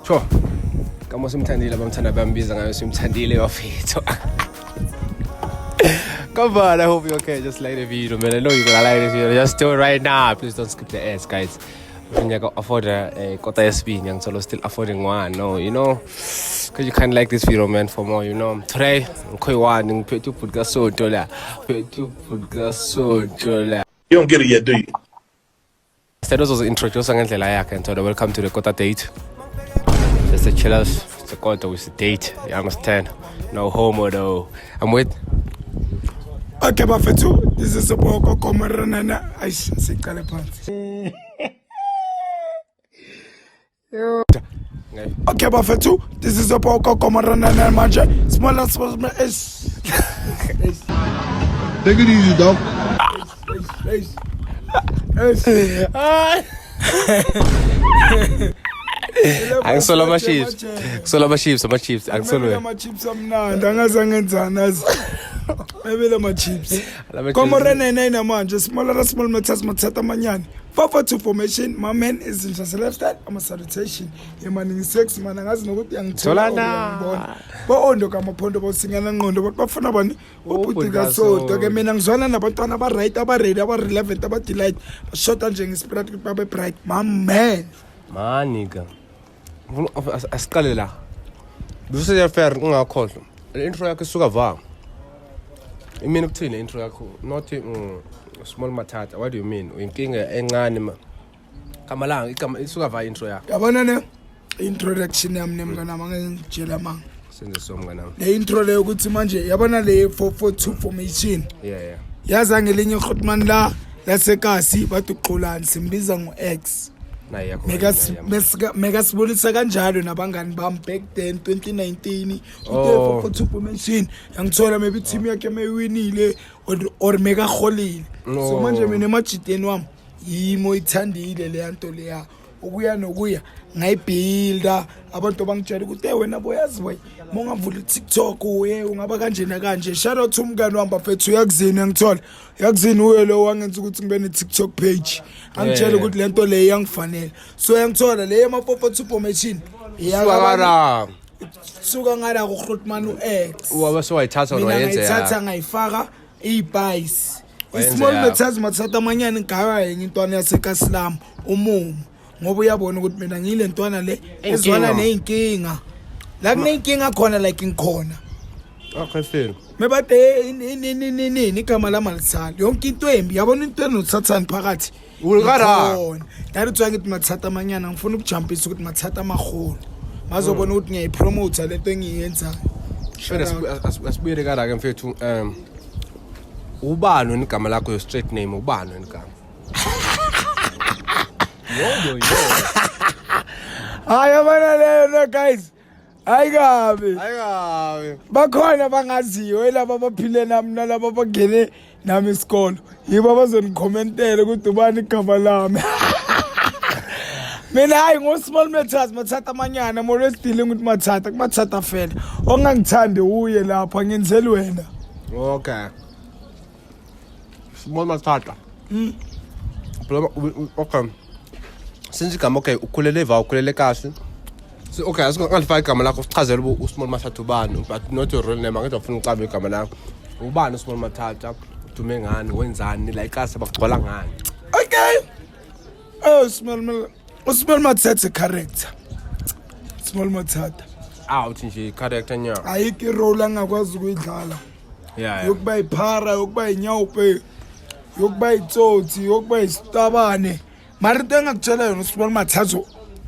Sure. Kama simthandile abamthanda bambiza ngayo simthandile bafethu. Come on, I hope you're okay. Just like the video, man. I know you're gonna like this video. Just do it right now. Please don't skip the ads, guys. Ngiyaka afford a kota yesibini ngithola still affording one. No, because you can't like this video, man, for more. Today, ngikhoyi-one ngiphethe ubhuti kaSonto la. Phethe ubhuti kaSonto la. You don't get it yet, do you? Instead uzozi-introduce ngendlela yakhe and welcome to the Kota date. Just the chillers, it's a Kota with the date. You understand? No homo though. I'm with Okay bafethu, this is Boko Komaranana. Aish, siqale phansi. Okay bafethu, this is Boko Komaranana manje. Small small eish. Take it easy, dog. Eish. Eish. Angisola ama-chips. Ngisola ama-chips, ama-chips. Angisolo wena. Ama-chips amnandi, angaze angenzani azi. Mebele ama-chips. Lama chips. Komoranana manje, smaller small matters mathatha amanyane. 442 formation, my man is in just lifestyle, ama salutation. Yemani ngi-sex man angazi nokuthi uyangithola or Tholana. uyangibona. Bo-ondo kamaphondo bosingana ngqondo bathi bafuna bani ubhuti kaSonto ke mina ngizwana nabantwana aba-right aba-ready aba-relevant aba-delight bashoda nje nge-spirit ukuthi babe bright my man. Manika. Asiqale la. Bese fair ungakhohlwa. Le intro yakho isuka va. Imini ukuthini le intro yakho? Not small matata. What do you mean? Uyinkinga encane ma. Kamalanga igama isuka va intro yakho. Yabona ne introduction yami nemngane wami angengitshela manga. Senze so mngane wami. Le intro leyo ukuthi manje yabona le 442 formation. Yeah. Yaza ngelinye iHotman la lasekasi bathi uxolani simbiza ngo-X. Nayi yakho. Mekasibonisa kanjalo nabangani bami back then 2019 Oh. uthe formation yangithola maybe team yakhe meyiwinile or mekaholile. No. So manje mina emajideni wami yimo ithandile leya nto leya ukuya nokuya ngayibhilda abantu bangitshela ukuthi hey wena boyazi boy uma ungavula i-TikTok uye ungaba kanje nakanje. Shout out to umngani wami bafethu uyakuzini angithola yakuzini uye lo wangenza ukuthi ngibe ne-TikTok page angitshela ukuthi le nto leyo iyangifanele so yangithola le yama-442 formation Suka suka ngala ku-Grootman u-X Wabe sewayithatha mina wayenze ngayithatha yakho. ngayifaka iy'payisi. Wayenze I-small yakho. matters mathatha amanyane ngaba yenye intwana yasekasilam umumo ngoba uyabona ukuthi mina ngiyile ntwana le ezwana ney'nkinga la kuney'nkinga khona like ngikhona. Okay fair. Mebade nini igama lami alithali yonke into embi yabona into enothathani phakathi. Ulkara. Ngikhona. That is why ngithi mathatha amanyana ngifuna ukujumpisa ukuthi mathatha amaholo bazobona ukuthi ngiyayipromotha lento engiyenzayo. Fair asibuyele kara ke mfethu ubani wena igama lakho your straight name ubani wena igama? Yo yo yo. Hayi yabona leyo no guys. Hayi kabi. Ayikabi. Bakhona abangaziyo elaba abaphile nami nalaba abangene nami isikolo. Yibo abazonikommentela ukuthi ubani igama lami. Mina hayi ngo small matters mathatha amanyana I'm always dealing with mathatha kumathatha fela. Ongangithandi uye lapha ngenzeli wena. Okay. Small matata. Bro, okay. Since igama okay ukhulele va ukhulele kahle. So okay, asingalifaki igama lakho sichazele uba uSmall Mathatha ubani, but not your real name. Angithi ufuna uqambe igama lakho. Ubani uSmall Mathatha? Udume ngani? Wenzani? La ikasi bakugcwala ngani? Okay. Oh small small mathatha character. Small mathatha. Out nje character nya. Ayikho irole angakwazi ukuyidlala. Yeah. Yokuba yiphara, yokuba yinyawupe, yokuba yitsotsi, yokuba yisitabane. Mara into engakutshela yona uSmall Mathatha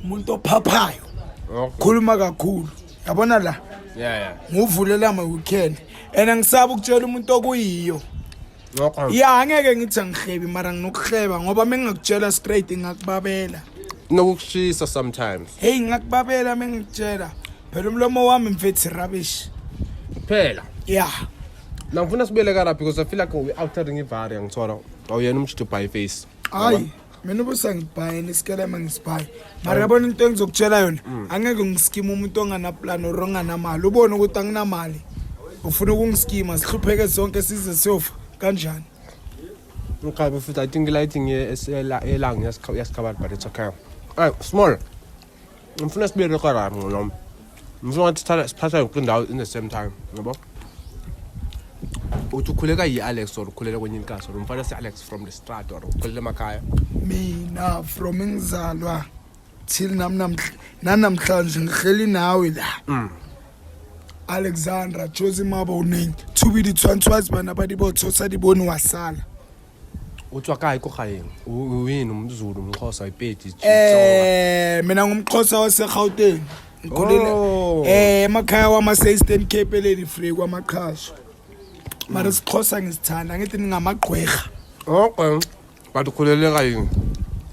umuntu ophaphayo. Okay. Khuluma kakhulu. Yabona la Yeah. nguvulela ama weekend. And angisabi ukutshela umuntu okuyiyo. Okay. Ya angeke ngithi angihlebi mara nginokuhleba ngoba mengingakutshela straight ngakubabela. Nokushisa sometimes. Hey ngakubabela mengikutshela. Phela umlomo wami mfethi rubbish. Phela. Yeah. Na ngifuna sibuyele kara because I feel like we outering ivari ngithola. Awuyena umjito by face. Hayi mina ubusangibhayeni isikelema ngisibhayi mara yabona into engizokutshela yona angeke ngiskime umuntu onganaplan or onganamali ubone ukuthi anginamali ufuna ukungiskima sihlupheke sonke size siyofa kanjani. Okay, but I think lighting elanga yasikhabana but it's okay. Alright, small. Ngifuna sibuyele kwa-rami noma ngifuna ngathi sithatha yonke indawo in the same time, yabo. Uthi ukhuleka yi-Alex or ukhulele kwenye inkathi or umfana si-Alex from the start or ukhulele emakhaya? Mina from ngizalwa till nanamhlanje ngihleli nawe la. Alexandra Josi Maboneng Thubidi Tshwantshwazi bana ba dibotho sa dibone wa sala. O tswa kae ko gaeng? O yini, umZulu, umXhosa, iPedi? Mina ngumXhosa waseGauteng. Ngikhulele Oh. Emakhaya wama Eastern Cape, eLady Free, kwamaqhasho. Mara isiXhosa ngisithanda, ngithi ningamagqwirha. Okay, but ukhulele kayini?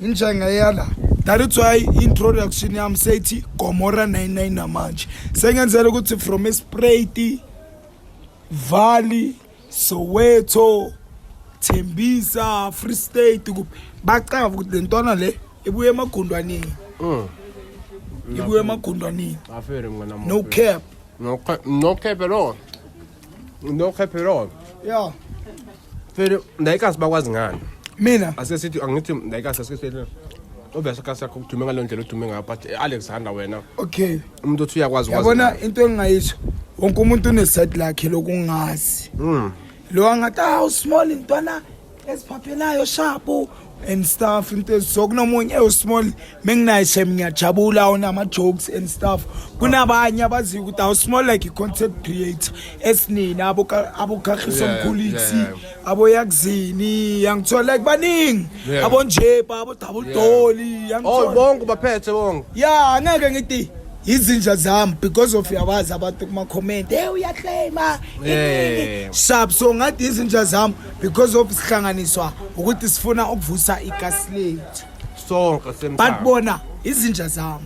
Njengeyala, that is why introduction yami seyithi Gomora 99 namanje sengenzela ukuthi from eSprate Valley, Soweto, Thembisa, Free State, kuphi, bacava ukuthi le ntwana le ibuye emagundwaneni. Ibuye emagundwaneni. Afere mngana. No cap. No cap, no cap at all, no cap at all. Fere ndayikazi bakwazi ngani? Mina? Asike sithi, angithi ndayikazi, asike sithi obvious kasi yakho udume ngaleyo ndlela udume ngayo, but Alexander wena, umuntu othi uyakwazi ukwazi Yabona, ngani? into engingayisho, wonke umuntu une-side lakhe lokungazi. Lo angathi, ah, usmall intwana eziphaphelayo, sharp and stuff, into so kunomunye usmall menginaye shem ngiyajabula, unama-jokes and stuff. Kunabanye abaziyo ukuthi awusmall like i-content creator esinini, abokhahiso mkhulisi, aboyakuzini, yangithola, like baningi, abonjepa, abo-double dolly, Oh, yangithola. Bonke baphethe bonke. Ya, angeke ngithi izinja zami because of yabazi abantu kuma-comment, hey, uyaclaima. Sharp, so ngathi izinja zami because of sihlanganiswa ukuthi sifuna ukuvusa igasi lethu. Sonke same But time. Bona izinja zami,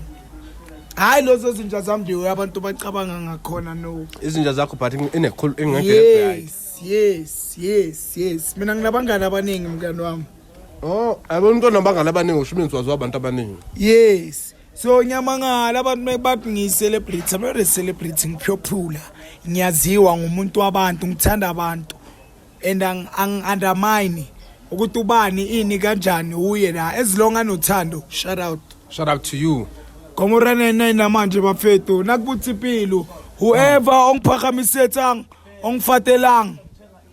hhayi lezo zinja zami nje abantu bacabanga ngakhona, no. Izinja zakho, but inekhulu ingeke. Yes, mina nginabangani abaningi, mngani wami. Oh, yabo, umuntu onabangani abaningi usho ukuthi waziwa abantu abaningi. Yes, so ngiyamangala abantu bathi ngiyi-celebrity. I'm not a celebrity, ngiphuphula, ngiyaziwa ngumuntu wabantu, ngithanda abantu and angi-undermine ukuthi ubani ini kanjani uye la, as long anothando. Shout out. Shout out to you. Gomora 99 namanje bafethu, nakubuthi impilo, whoever ongiphakamisethang, ongifatelang,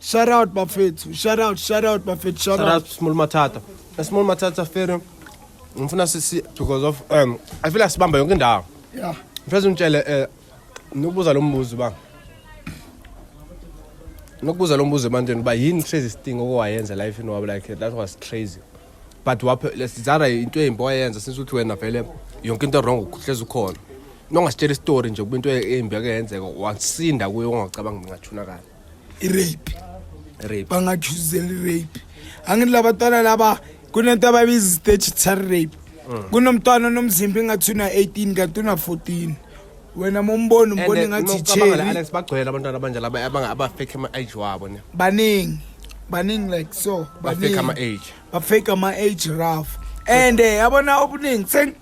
shout out bafethu, shout out, shout out bafethu, shout Shout out. out Small Matata. Small Matata fere ngifuna sisi because of I feel like sibamba yonke indawo. Mfethu, ngitshele, nokubuza lo mbuzo ba. Nokubuza lo mbuzo ebantwini uba yini crazy thing owayenza life wabo, like that was crazy. But waphe lesizara into embi owayenza, since uthi wena vele yonke into wrong uhlezi ukhona. Nongasitshela istory nje kuba into embi ake yenzeka wasinda kuyo ongacabanga ngingathunakala. I-rape. Rape. Bangakhuzela i-rape, angithi labatwana laba kunento ababiza statutory rape. Kunomntwana onomzimba engathi una-18 kanti una-14, wena mombona umbona engathi cherry. Cherry. Alex, bagcwele abantwana abanjalo abafake ama-age wabo ne. Baningi, baningi, like so Bafake baningi. ama-age. Bafake ama-age rough and yabona obuningi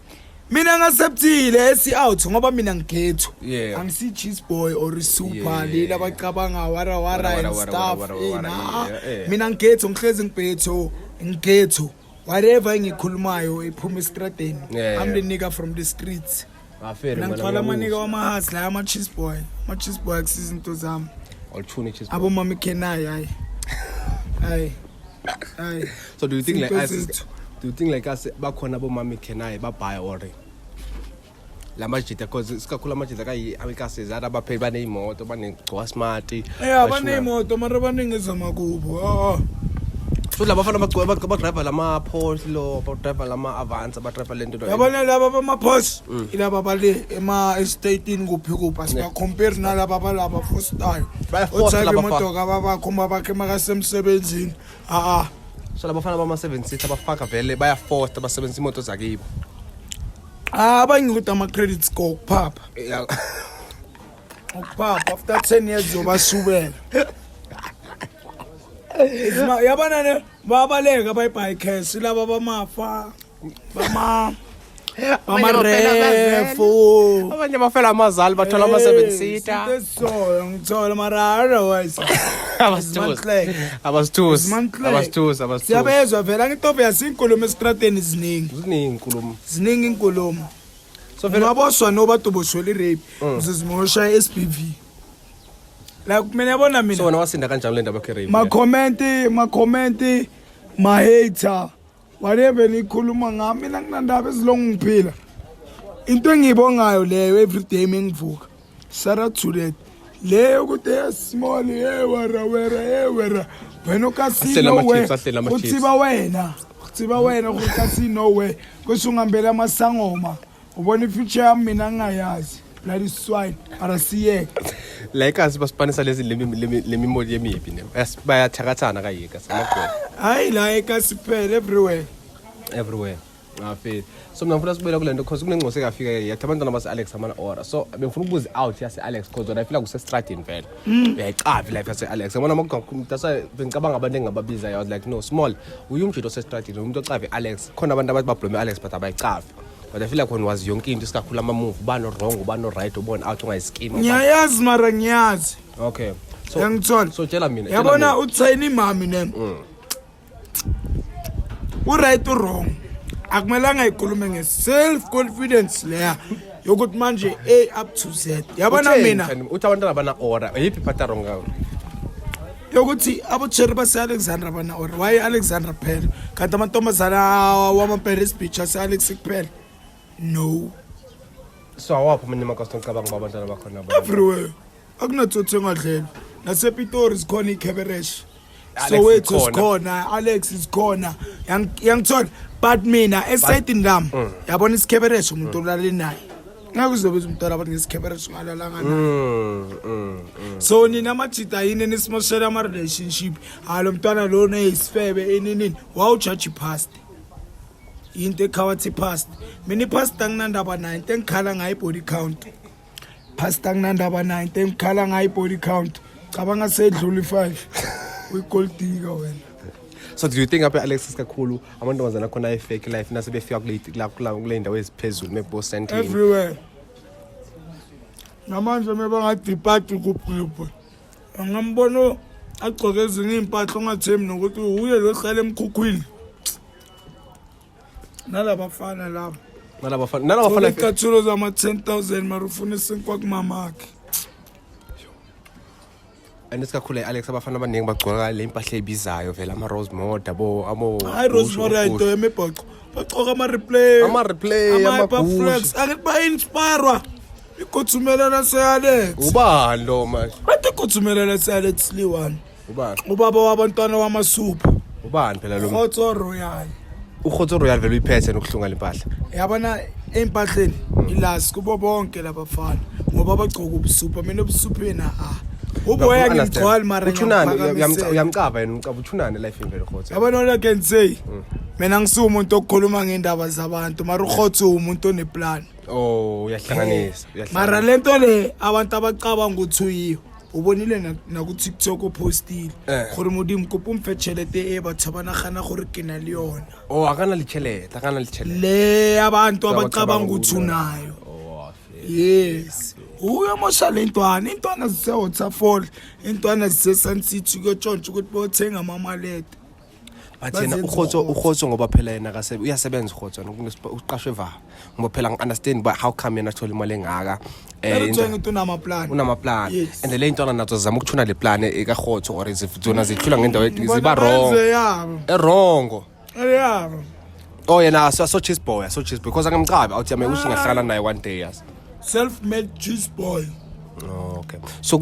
mina ngasepthile esi-out ngoba mina ngighetto. Angisi-cheese boy or super leli abacabanga wara wara Wara, and wara, stuff. wara, wara, wara, Nah. yeah. Mina ngighetto, ngihlezi ngibhetho, ngighetto, whatever engikhulumayo iphuma estradeni. I'm the nigga from the streets. Afere. Mina ngithwala ama-nigga wamahasi la, ama-cheese boy, ama-cheese boy akusiza into zami. Awuthuni cheese boy. Abomama ikhenayo, hayi hayi hayi. So do you think like Izinto us, zethu. do you think like us bakhona abomama ikhenayo babhaya or lamajita, cause isikakhulu amajita kayi amikasizana abapheli baneyimoto, banegcoka smart. Ya, baneyimoto mara baningi ezamakubo. Oh. So laba bafana badrayiva lama-Porsche lo, badrayiva lama-Avanza, badrayiva le nto. Yabona laba bama-Porsche, ilaba bale ema-estatini kuphi kuphi, asibacompare nalaba balaba fostayo. Bayafosta Othayipha laba. Imoto kababakho, umabakhe makasemsebenzini, a-a. So laba bafana bama-seven seat abafaka vele bayafosta, basebenzisa imoto zakibo. Ah, abanye ukuthi ama-credit score ukuphapha. Ukuphapha after 10 years zobasubela. Yabona ne, bayabaleka, bayibhayi cash laba bamafa bama bamarefu. Abanye bafela amazali bathola ama-seven seater. So ngithola mara otherwise Abasithusi, abasithusi, abasithusi, abasithusi. Siyabezwa vele, angithi obvious inkulumo esitrateni ziningi. Ziningi inkulumo. Ziningi inkulumo. So vele Ungaboshwa noba uboshwele i-rape, uzozimoshwa i-SBV. Like mina, yabona mina So wena wasinda kanjani le ndaba yakhe rape? Ma-comment, ma-comment, ma-hater, whatever nikhuluma ngami, mina nginandaba ezilongu ngiphila. Into engiyibongayo leyo everyday mengivuka, shout out to that leyo ukuthi, hey small, hey wera wera, hey wera wena Ahlele okasino ama-chips, ahlele ama-chips. Utsiba wena, utsiba wena gore kasino we kwese ungambela amasangoma, ubona i-future yami mina ngingayazi, bloody swine, mara siyeke. La ikasi basipanisa lezi lemimoli yemibi ne. Bayathakathana kayika samagqoka. Hayi, la ekasi phela everywhere. Everywhere. Ngafeli. So mina ngifuna sibuyela kule nto because kunengcosi ekafika yathi abantwana base-Alex amana-ora. So bengifuna ukubuza out yase-Alex because wena I feel like usestradini vele. Uyayicavi life yase-Alex. Yabona that's why bengicabanga abantu engingababiza. I was like, no, small. Uye umjito osestradini, umuntu ocavi i-Alex. Khona abantu abathi bablome i-Alex but abayicavi. But I feel like wena wazi yonke into, isikakhulu ama-move, ubani o-wrong, ubani o-right, ubona out ungayiskima. Ngiyayazi, mara ngiyazi. Okay. So Yangithola. So tshela mina. Tshela Yabona mina. Uthayini imami ne u-right, u-wrong, akumelanga ikhulume nge-self confidence leya yokuthi manje A up to Z, yabona. Utheni, Mina Thani? Uthi abantwana bana-ora. Yiphi part wrong ngayo? Yokuthi abocherry base-Alexandra bana or why Alexandra phela, kanti amantombazana wama-Paris Beach ase-Alex kuphela, no. So awaphi amanye amakasi ocabanga uba abantwana bakhona Everywhere, akunatsotsi engadlelwa. Nasepitori zikhona iy'khebereshe. Alex Soweto zikhona. sikhona, Alex zikhona. Yangithola, but mina esayidini lami, yabona, isikhebereshe umuntu olale naye, ngeke uzobiza umntwana abantu ngesikhebereshe ungalalanga naye. So nina amajita yini nisimoshela ama-relationship? Hayi, lo mntwana lona eyisifebe ininini, wawujaji past into ekhawathi past. Mina i-past anginandaba nayo, into engikhala ngayo i-body count. Past anginandaba nayo, into engikhala ngayo i-body count. Cabanga seyidlula i-5, uyi-gold digger wena. So do you think apha Alexis kakhulu amantombazana akhona ayi-fake life nasebefika kule ndawo eziphezulu, maybe bosentini? Everywhere. Namanje mebangadipati kuphi, angambona agcoke ezinye iy'mpahla ongathembi nokuthi uye lo hlala emkhukhwini nalabafana laba. Nalabafana. Icathulo zama-10 000, mara ufuna isinkwa kumamakhe. And isikakhulu Alex abafana abaningi bagcoka le mpahla ebizayo vele, ama-Rose Moda bo amo Hayi, Rose Moda into yemibhoco, bagcoka ama-Replay. Ama-Replay, ama-Hyperflex. Angithi ba-inspirwa iguthumela lase-Alex. Ubani lo manje? Bathi iguthumela lase-Alex liwani. Ubani? Ubaba wabantwana wamasupha. Ubani phela lo? Khotso Royal. Ukhotso Royal vele uyiphethe nokuhlunga lempahla. Yabona, ey'mpahleni ilasi kubo bonke labafana ngoba bagcoka ubusupha. Mina obusupheni a uboya ngimgcwali, mara Uthunani? ngiyamphakamisela. Uyamcava yena, umcava uthunani life vele Khotso? Yabona, all I can say, mina ngisuwumuntu okukhuluma ngendaba zabantu, mara ukhotso umuntu oneplan. Oh, uyahlanganisa. Mara lento le abantu abacabanga ukuthi uyiyo, ubonile naku-TikTok upostile gore Modimo kopo mfe tšhelete e batho ba nagana gore ke na le yona. Oh, akana le tšhelete, akana le tšhelete. Le abantu abacabanga Abacabanga ukuthi ukuthi unayo. Oh, afela. Yes, uyomosha le ntwana, intwana zise-Waterfall, intwana zise-Sun City, kuyotshontsha ukuthi bothenga amamalete. But yena Bazenza ukhotso ukhotso. Ukhotso ngoba phela yena uyasebenza ukhotso, uqashwe va, ngoba phela ngi-understand uba how come yena athole imali engaka Kuthiwa ngithi unamaplan. Unamaplan. Yes. And le ntwana nazo zizama ukuthuna le plan ekakhotso or zona zihlula ngendawo ziba wrong. Benze yabo. Erongo. Yabo. Oh, yena so cheese boy, so cheese boy because angamcabi awuthi yami usho ngahlala naye one day, yazi. Self made cheese boy. Oh, okay, so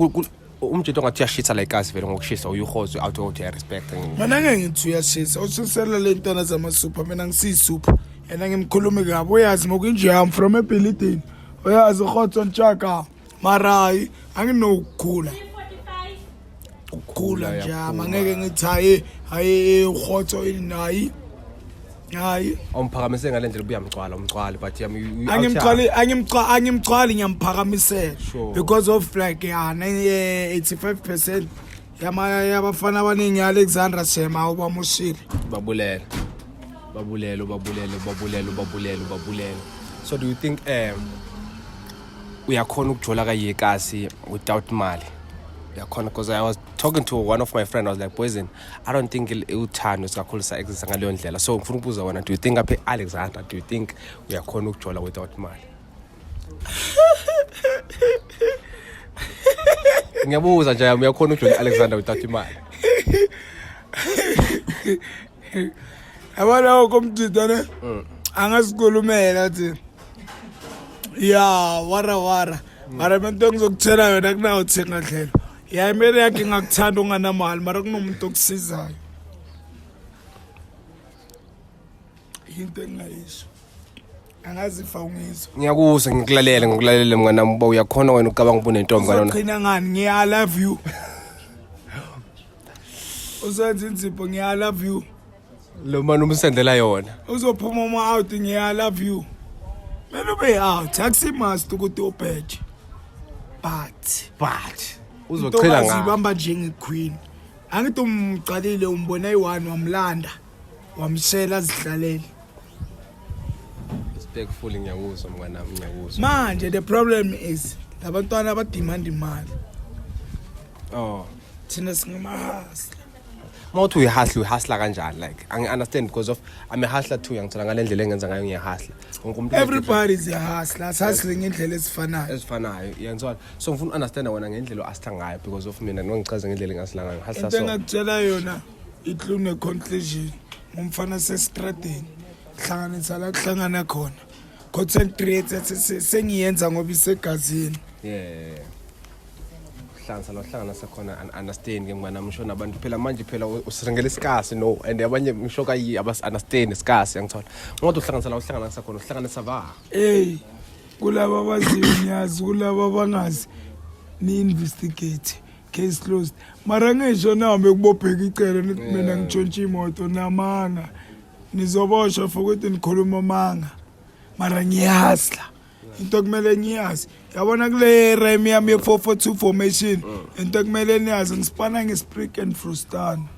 umjito ongathi uyashisa la ikasi vele ngokushisa uyuhozo out out ya respect. Mina ngeke ngithi uyashisa, ususela le ntwana zamasupha. Mina ngisiyisupha, yena ngimkhulumi kabi, uyazi mokunje yami from ebhilidini, uyazi ukhotso ntshaka, mara hayi, anginokukhula ukukhula nje ama ngeke ngithi hayi hayi ukhotso ini, hayi hayi. Awumphakamise ngale ndlela ubuyamgcwala umgcwali, but yami Angimgcwali, angimgcwali, ngiyamphakamisela. Because of like, yeah, 85% yama yabafana abaningi Alexandra Shema ubamushile. Babulela, babulele, babulele, babulele, babulele, babulele. So do you think uyakhona ukujola kayekasi without mali? Uyakhona? Because I was talking to one of my friend, I was like, poison, I don't think uthando sikakhulu sa-exista ngaleyo ndlela. So ngifuna ukubuza wena, do you think apha e-Alexandra, do you think uyakhona ukujola without mali? Ngiyabuza nje, uyakhona ujola Alexander without imali? Yabona komjita ne, angasikhulumela athi ya wara wara, mara into engizokutshela yona, kunawo thenga hlelo ya imele yakhe. Ingakuthanda unganamali, mara kunomuntu okusizayo. Into engingayisho, angazifa ungizwa. Ngiyakuzwa, ngikulalela, ngikulalela mngani wami. Uba uyakhona wena ucabanga uba unentombi kanona. Uzogcina ngani? Ngiya love you, uzenza inzipho, ngiya love you. Lo mani umsendela yona. Uzophuma uma out, ngiya love you. Kumele ube out, akusimust ukuthi ubheje, but but uzochila intokazi ngayo. Ibamba njenge-queen. Angithi umcalile, umbona eyi-one, wamlanda, wamshela azihlalele. Respectfully, ngiyakuzwa mngani wami, ngiyakuzwa. Manje the problem is labantwana abadimanda imali. Oh. Thina singamahasla. Uma uthi uyihustler, uyihustler kanjani? Like, angi-understand because of I'm a hustler too. Ngiyangithola ngale ndlela engenza ngayo, ngiyahustler. Wonke umuntu Everybody is a hustler, asihustle ngendlela ezifanayo. Ezifanayo, iyangithola. So ngifuna u-understand wena ngendlela o-hustler ngayo, because of mina nongichaze ngendlela engihustler ngayo, ngihustler. Into So engakutshela yona, i-clue ne-conclusion, ngumfana sesitradeni, hlanganisa la kuhlangana khona. Content creator sengiyenza ngoba isegazini. Yeah, hlanganisa la uhlangana sekhona and understand ke mngani wami. Ngisho nabantu phela manje phela usirengela isikasi no, and abanye ngisho kayi abasi-understand isikasi, yangithola. Ngoba uhlanganisa la uhlangana sekhona, uhlanganisa va. Ey, kulaba abaziyo niyazi, kulaba abangazi ni-investigate, case closed. Mara ngisho nami kubobheka icele nithi mina ngitshontshe imoto, namanga, nizoboshwa for ukuthi nikhuluma amanga. Mara ngiyahustla. Into kumele ngiyazi, yabona, kule rhyme yami ye-442 formation, into kumele niyazi, ngisipana nge-Sprik and Frostan,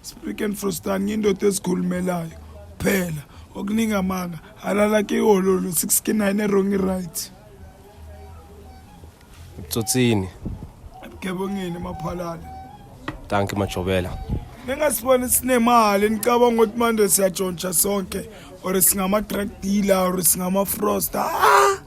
Sprik and Frostan. Ngiyindoda ezikhulumelayo kuphela, okuningi amanga. Halala ke ihololo 69 e-wrong, right. Tsotsini. Ebugebengeni maphalala. Dankie Majobela. Ningasiboni sinemali nicabanga ukuthi manje siyatshontsha sonke or singama-drug dealer or singama-frost, ah!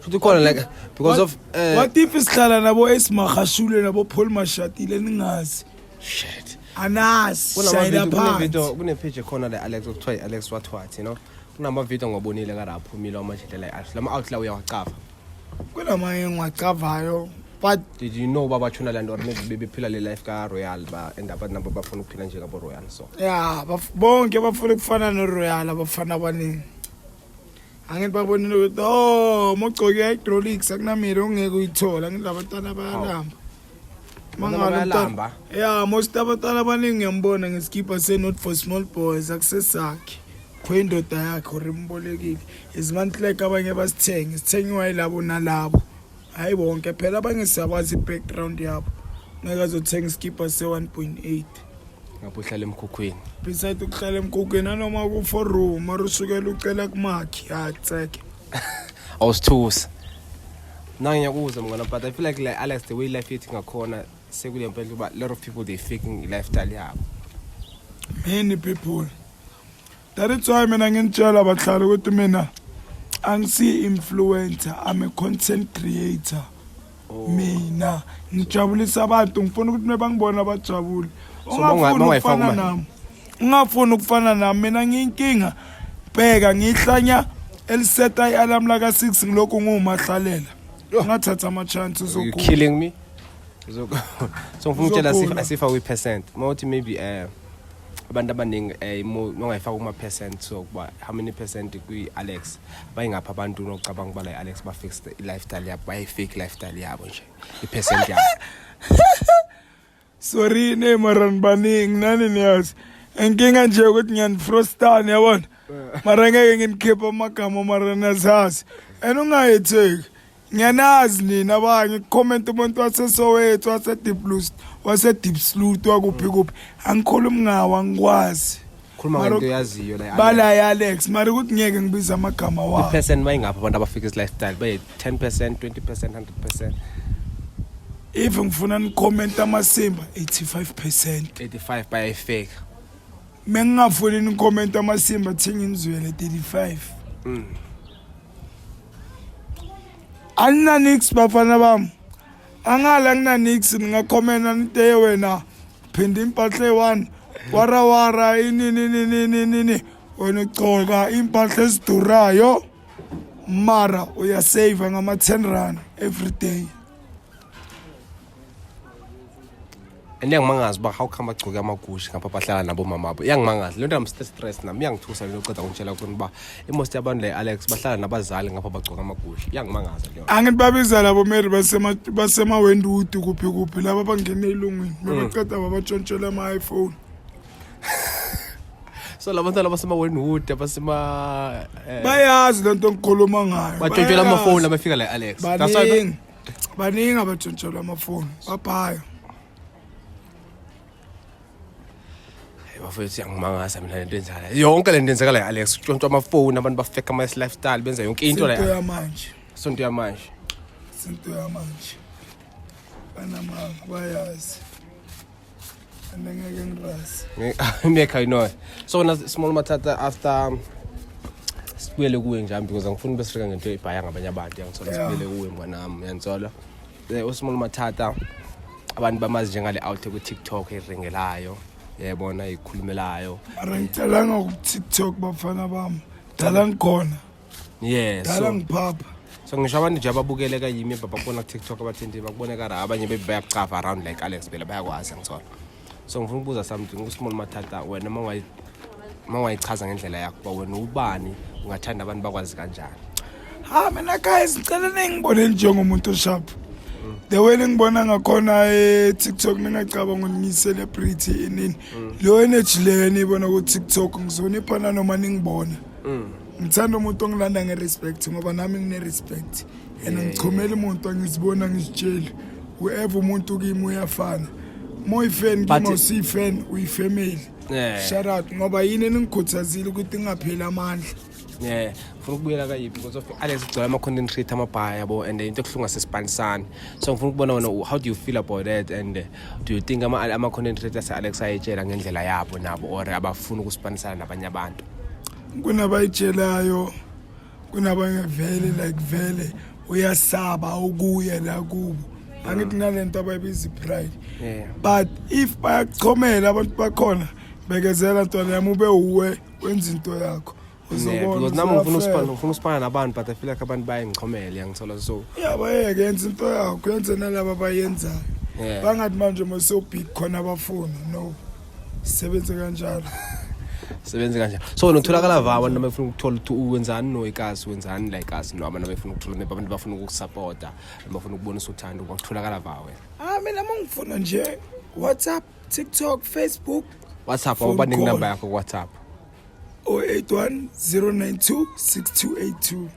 Futhi khona like because of What if sihlala nabo esimahashule nabo Paul Mashatile, ningazi? Shit. Anazi shayela Kunama-video, phansi. kune-page ekhona le Alex okuthiwa i-Alex what what, you know, kunama-video ngiwabonile kade aphumile amajita la, lama-out la uyawacava. Kunamanye engiwacavayo, but Did you know babatshona le nto or maybe bebephila le life ka-Royal, ba-end up nabo bafuna ukuphila njengabo-Royal, so Ya, bonke bafuna ukufana noRoyal. Abafana abaningi, angithi babonile ukuthi oh, mogcoke i-hydraulics, akunamiri ongeke uyithola. Angithi labantwana bayalamba. Abantwana bayalamba. Ya, most abantwana abaningi ngiyambona ngesikipha se-Not For Small Boys, akusesakhe, kho indoda yakhe or imbolekile. Izimantlek abanye basithenge, sithengiwa yilabo nalabo, hayi bonke phela. Abanye siyabazi i-background yabo, ngeke azothenga isikipha se-1.8. Ngapho uhlala emkhukhwini. Beside ukuhlala emkhukhwini, nanoma ku-four room, mara usukela ucela kumakhi, ya tseke. Awusithusa na, ngiyakuzwa mngana, but I feel like Alex, the way life yethu ngakhona sekule mpela uba a lot of people, they faking i-lifestyle yabo. Many people, that is why mina nginitshela bahlali ukuthi mina angisi-influencer, I'm a content creator. Mina ngijabulisa abantu, ngifuna ukuthi mebangibona bajabule. So Ungafuni mawungayifaka ukufana nami, ungafuni ukufana nami, mina ngiyinkinga. Bheka, ngihlanya eliseta i-alarm laka-6, ngilokhu ngiwumahlalela, ngathatha ama-chance. You Uzokhula. killing me. So ngifuna ukutshela Uzokhula. asifa kwi-percent uma uthi maybe abantu abaningi mongayifaka kuma-percent, so kuba how many percent kwi-Alex bayingaphi abantu nocabanga ukuba la i-Alex ba-fix i-lifestyle yabo, bayi-fake lifestyle yabo nje, i-percent yabo? Sorry ne, mara nibaningi nani niyazi. Inkinga nje ukuthi ngiyanifrostana, yabona, mara ngeke nginikhiphe amagama, mara niyazazi and ungayetheki, ngiyanazi nina. Abanye kucomment umuntu waseSoweto, wase-Deep, wase-Diepsloot, wakuphi kuphi, angikhulumi ngawo, angikwazi. Khuluma ngento oyaziyo la. Bala Alex, mara ukuthi ngeke ngibize amagama wabo. I-percent bayingaphi abantu abafika lifestyle, baye 10%, 20%, 100%? If ngifuna nicomment amasimba, 85%. 85 bayayifake. Mengingafuni nicomment amasimba, thinginizwele 35. Anginanix bafana bami. Angala nginanix ningakhomena niteye wena. Phinda impahla eyi-one. Warawara inini nini nini nini. Wena ugcoka impahla ezidurayo. Mara uyasave ngama 10 rand every day. And iyangimangaza uba how come bagcoke amagushi ngapha bahlala nabomama abo. Iyangimangaza le nto, I'm still stress nami, iyangithusa le nto. Uceda ngitshela khona uba imost yabantu le, Alex, bahlala nabazali ngapha bagcoka amagushi. Iyangimangaza leyo. Angithi babiza labo Mary basema Wentwood kuphi kuphi laba bangena elungwini bebaqeda babatshontshela ama-iPhone. So la bantwana basema-Wentwood abasema Bayazi lento engikhuluma ngayo. Batshontshela Bayazi. amafoni abafika la, Alex. That's why Baningi, baningi abatshontshelwa amafoni babhayo. Hey, bafethu, iyangimangaza mina lento enzakala yonke lento enzakala la, Alex, kutshontshwa amafoni abantu, bafake ama-lifestyle, benza yonke into Into la. yamanje. Sonto yamanje. Into yamanje, banamanga, bayazi and ngeke ngirasi. Ngekho, I know. So wena, Small Mathatha, after sibuyele kuwe njami because angifuni besifika ngento ebhaya ngabanye abantu, yangithola? Sibuyele kuwe mnganami, uyangithola? USmall Mathatha abantu bamazi njengale out ku-TikTok eringelayo, yebona, ikhulumelayo. Mara ngicalanga ku-TikTok bafana bami, dala ngikhona. Dala ngiphapha. So ngisho abantu nje ababukele kayimi babakubona ku-TikTok, abathenti bakubone kara, abanye bebe bayakucava around like Alex phela bayakwazi, ngithola. So ngifuna ukubuza something uSmall Mathatha, wena uma ungayichaza ngendlela yakho uba wena ubani, ungathanda abantu bakwazi kanjani? Ha, mina guys, ngicela ningibone njengomuntu osharp the way ningibona ngakhona e-TikTok, ningacabanga ukuthi ngiyi-celebrity inini. Leyo energy leyo eniyibona ku-TikTok ngizonipha nanoma ningibona. Ngithanda umuntu ongilanda nge-respect ngoba nami ngine-respect and ngichomela umuntu angizibona ngizitsheli whoever umuntu kimi uyafana. Uma uyi-fan kimi, awusiyi-fan, uyi-family. Shout out ngoba yini eningikhuthazile ukuthi ngingapheli amandla. Yeah, ngifuna ukubuyela kayiphi because of Alex ugcwele ama-content creator amabhaya yabo, and into ebuhlungu asesipanisani. So ngifuna ukubona wena, how do you feel about that and do you think ama-content creators ase-Alex ayetshela ngendlela yabo nabo or abafuni ukusipanisana nabanye abantu? Kunabayitshelayo, kunabanye vele like vele uyasaba ukuya la kubo, angithi nalento abayibiza i-pride. But if bayachomela abantu bakhona, bekezela ntwana yami, ube uwe wenza into yakho. Yeah, uzobona. Because nami ngifuna Uziyafela. ngifuna usipana nabantu, but I feel like abantu bayangichomela, yangithola? So Ya, bayeke, yenza into yakho, yenze nalaba abayenzayo. Bangathi manje mosewubig khona abafuna no sebenze kanjalo. Sebenze kanjani? So wena utholakala va abantu abafuna ukuthola ukuthi wenzani no ikasi, wenzani la ikasi, no abantu abafuna ukuthola, maybe abantu bafuna ukukusupporta, bafuna ukubonisa uthando, kwakutholakala va wena? Ah, mina uma ngifuna nje, WhatsApp, TikTok, Facebook. WhatsApp? Phone Awubanike call. Inamba yakho ku-WhatsApp? 081 092 6282.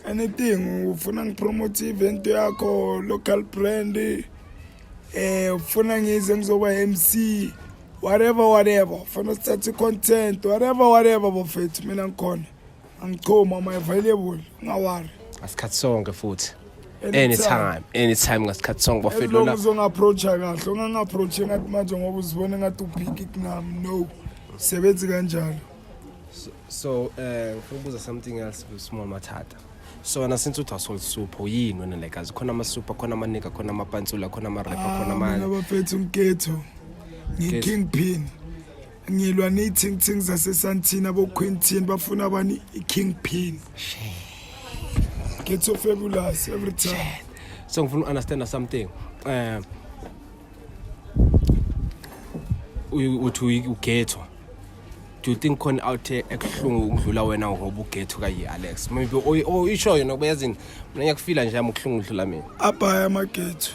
Anything ufuna ngipromote, event yakho, local brand, ufuna ngize ngizoba MC, whatever whatever, ufuna sithathe content, whatever whatever, bafethu, mina ngikhona, angichoma, I'm available, ungawari. Ngasikhathi sonke futhi, anytime, anytime, ngasikhathi sonke As bafethu long lona. as unga-approacha kahle, ungangi-approach engathi manje ngoba uzibona engathi ubig kunami, no sebenzi kanjalo. So ngifuna ukubuza something else, Small Mathatha. So wena since uthi awusol super, yini wena like azikhona ama-super, khona amanika, khona amapantsula, khona ama-rapper, khona Ah, mina bafethu ngiketho, ngi-kingpin, ngilwa ney'thingthing zaseSandton, abo-Quentin bafuna bani i-kingpin, Ghetto Fabulous every time. So ngifuna uku-understanda something. Uthi ughetto, do you think khona out there ekuhlungu ukudlula wena ngoba ughetto kayi Alex? Maybe isho yona kuba yazini, mina ngiyakufila nje yami ukuhlungu ukudlula mina. Abhaya amagetho.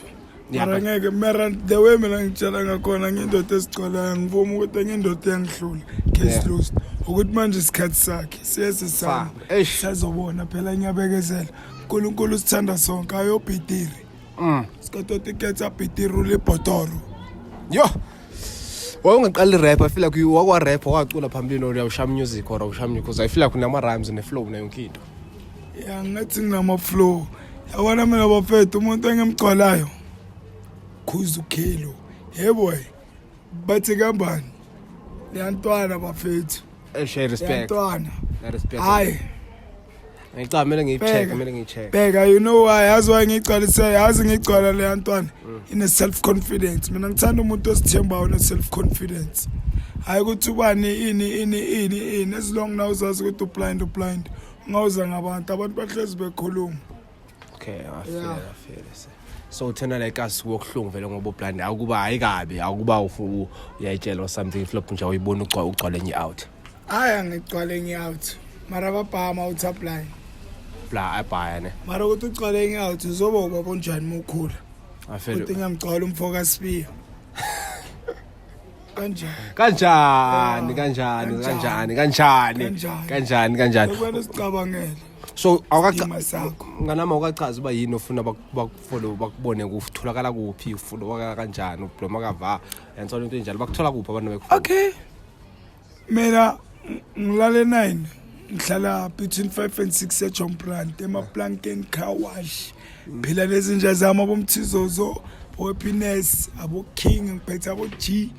Mara ngeke, mara the way mina ngitshela ngakhona, ngiyindoda esigcwalayo, ngivuma ukuthi enye indoda iyangihlula, case closed. Ukuthi manje isikhathi sakhe siyese sami. Eish. Sazobona phela, ngiyabekezela, uNkulunkulu sithanda sonke, ayobhitiri sikatoti ketsa bhitiri ulibhotoro. Yo, wawungaqala i-rap, I feel like wakwa-rap, wacula phambilini, or uyawushaya music or awushaya music? Because I feel like unama-rhymes ne-flow nayo yonke into. Ya, ngathi nginama-flow, yabona mina bafethu, umuntu engimgcwalayo khuza ukhilo, yebo, bathi kambani leyantwana bafethu. Eish, I respect. Leyantwana. I respect. Hayi. Ngicabanga kumele ngiyi-check, Bheka. kumele ngiyi-check. Bheka, you know why? Yazi why ngiyigcwalise? Yazi ngiyigcwala leya ntwana ine-self confidence. Mina ngithanda umuntu ozithembayo, one-self confidence, hhayi ukuthi ubani ini ini ini ini. As long na uzazi ukuthi ublind, ublind, ungawuza ngabantu, abantu bahlezi bekhuluma. Okay, I feel Yeah. it, I feel it. So thina like us wokuhlungu vele ngoba ublind, akuba ayikabi, akuba uyayitshela or something, flop nje uyibona ugcwale enye out. Hhayi, angigcwale enye out, mara babhama uthi ablind. Bla abhaya ne. Mara ukuthi ugcwale enye out, uzoba ubaba onjani uma ukhula? I feel Ukuthi it. ngiyamgcwala umfo kaSibiya kanjani? Kanjani, Yeah. kanjani, Kanjani? kanjani, kanjani, Kanjani? kanjani, kanjani? Ekumele sicabangele So awukacha isidima sakho. Nganama awukachazi uba yini ofuna bakufollow, bakubone, kutholakala kuphi, ufollow kanjani, ubloma kava yansona into enjalo, bakuthola kuphi abantu bekufollow? Okay, mina ngilale 9, ngihlala between 5 and 6 eJohn Brand, emaplankeni car wash. Phila nezinja zami, abomthizozo, abo-happiness, abo-king, ngiphethe abo-G,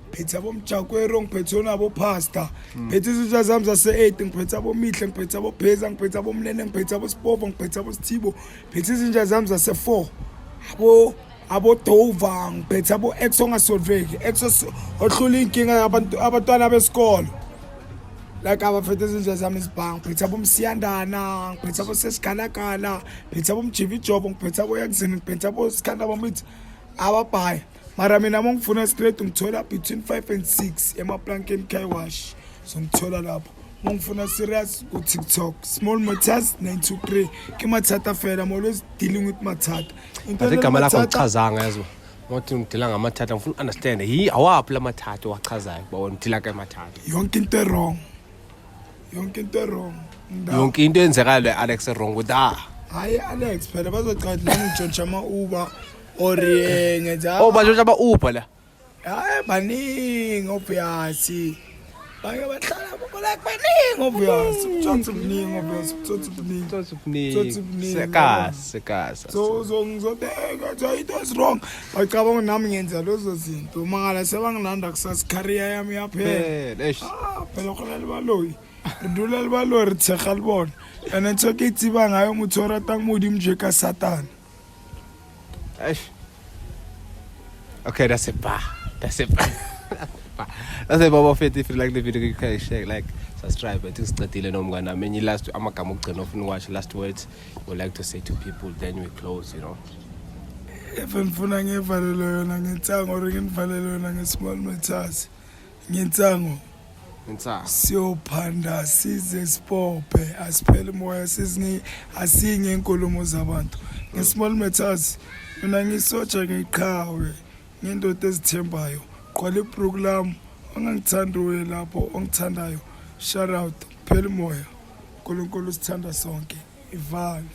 ngiphethe abomjakwero, ngiphethe onabo-pastor, ngiphethe izinja zami zase-8, ngiphethe abomihle, ngiphethe abopheza, ngiphethe abomnene, ngiphethe abosipovo, ngiphethe abosithibo, ngiphethe izinja zami zase-4, abo-Dover, ngiphethe abo-ex ongasolveki, ex ohlula iy'nkinga abantu, abantwana besikolo, like abaphethe izinja zami izibhangi, ngiphethe abomsiyandana, ngiphethe abosesigalagala, ngiphethe abomjivijobo, ngiphethe aboyakzini, ngiphethe abosikhanda bamithi ababhaya. Mara mina uma ngifuna straight, ngithola between 5 and 6 emaplankeni car wash, so ngithola lapho. Uma ngifuna serious, ku-TikTok, Small Matters 923. Ke mathata fela, I'm always dealing with mathata. Into But igama lakho mathata- ngichazanga yazi ngothi ngidila ngamathatha, ngifuna understand yi awaphi la mathatha owachazayo kuba wena udila ke mathatha. Yonke into wrong, yonke into wrong. Yonke into eyenzekayo le Alex wrong with that. Hayi Alex, phela bazocathi la ngitshontsha ama-Uber or ngenza. Oh, bantshontsha ama-Uber la? Hayi, baningi obvious, bake bahlala like baningi obvious, ubutsotsi buningi obvious, ubutsotsi buningi. Ubutsotsi buningi. Ubutsotsi buningi. Sekasi sekasi. So ngizobeka so it was wrong, bacabanga nami ngenza lezo zinto, mangala sebangilanda kusasa, career yami yaphela. Phela, eish. Ah, phela go na le baloi, re dula le baloi, re tshega le bona, and ntho ke e tsebang gayo, motho o ratang Modimo je ka Satane. Eish. Okay, that's it. Bah. That's it. Bah. That's it, Baba Fit. If you like the video, you can share, like, subscribe. I think sicedile nomngane wami. Enye last amagama okugcina ofuna ukwasho, last words you would like to say to people, then we close. If ngifuna ngivalele yona ngensango or nginivalele yona nge-Small Matters ngensango. Insa. Siyophanda size sipophe, asiphele moya, sizinge asinge inkulumo zabantu nge-Small Matters. Mina ngisotsha, ngiqhawe, ngindoda ezithembayo, qwala ibhruku lami, ongangithandi uye lapho, ongithandayo shout out, phela moya, uNkulunkulu sithanda sonke, ivale.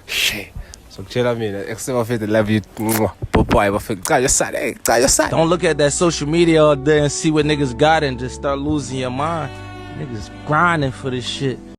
She. Sokutshela mina, Except Fit, love you. Mwah. Bye bye, bafethu. Cha yosale, cha yosale. Don't look at that social media all day and see what niggas got and just start losing your mind. Niggas grinding for this shit.